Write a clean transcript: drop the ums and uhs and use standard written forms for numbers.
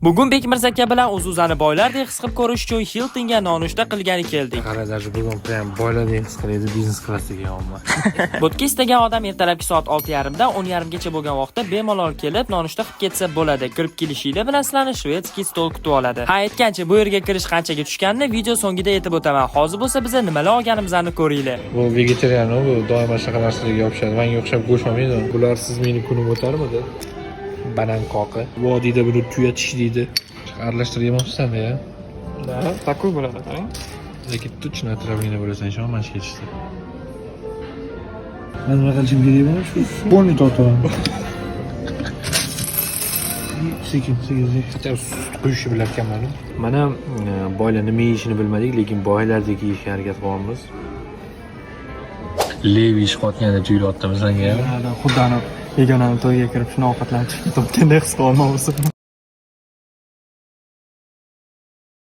Bugun Bekmirza aka bilan o'z-o'zini boylardek his qilib ko'rish uchun Hiltonga nonushta qilgani keldik. Qara, даже bugun прям boylardek his qilaydi, biznes klassga kelyapman. Bo'tga istagan odam ertalabki soat 6:30 dan 10:30 gacha bo'lgan vaqtda bemalol kelib nonushta qilib ketsa bo'ladi. Kirib kelishinglar bilan sizlarni шведский stol kutib oladi. Ha, aytgancha, bu yerga kirish qanchaga tushganini video so'ngida aytib o'taman. Hozir bo'lsa biza nimalar olganimizni ko'ringlar. Bu vegetarian, bu doimo shunaqa narsalarga yopishadi. Manga o'xshab go'sht olmaydi. Bularsiz meni kunim o'tarmidi? Banan qoqi. Vodiyda buni tuya tishlaydi. Aralashtirib yemoqchisan ya? Да, такой bo'ladi, qarang. Lekin точно отравление bo'lasan, ishonma, mana shu ketishdi. Man nima qilishim kerak buni? Shu полный tortaman. Sekin, sekin, sekin. Хотя sut quyishni bilar ekanman. Mana boylar nima yeyishini bilmadik, lekin boylardek yeyishga harakat qilyapmiz. Lev ish qilayotganda tuyulyaptimi senga ham? Xuddi anavi begonani to'yga kirib, shuni ovqatlanib chiqib ketayotgandek his qilyapman o'zimni.